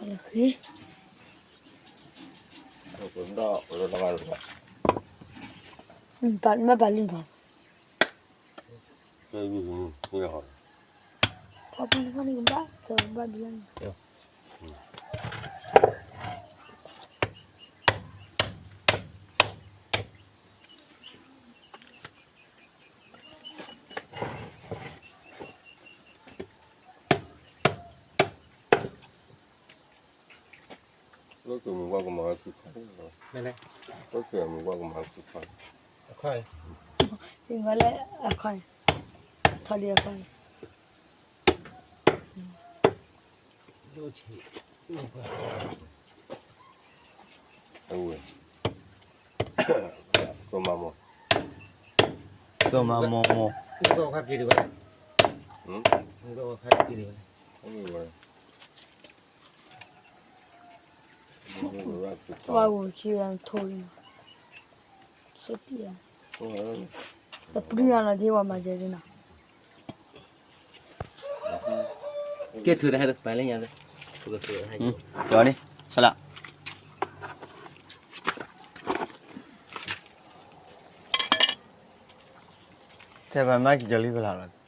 လၢဃ့, ပၢ်မ့ၢ်ပၢ်လံပၢ်, ဖီဖီန့ၣ်ကဘၣ်, ကဘၣ်ဒ်န့ၣ် လၢကမုၢ်ဝါကမၤဝဲခုခွါ, လၢကမုၢ်ဝါကမၤဝဲခုခွါ, အခါ, လၢအခါ, ထီၣ်လံအခါ, အဝဲ, ကမၤမိၢ်, ကမၤမိၢ်မိၢ်, ခါက့ၤတဘၣ်, ခါက့ၤတဘၣ်, ပှၤဝဲခံဂၤထိၣ်လံ, ဆိတံၢ်ဧါ, တပျုၢ်အလီၤဒ်ဝဲမၤစၢၤဒ်နီၤ, ကဲထုးတဟဲတပာ်လၢညါ, ကၠီၤန့ၣ်, ဆလး, ထဲပမၤကၠီၤလံဖဲလၢ်လီၤ.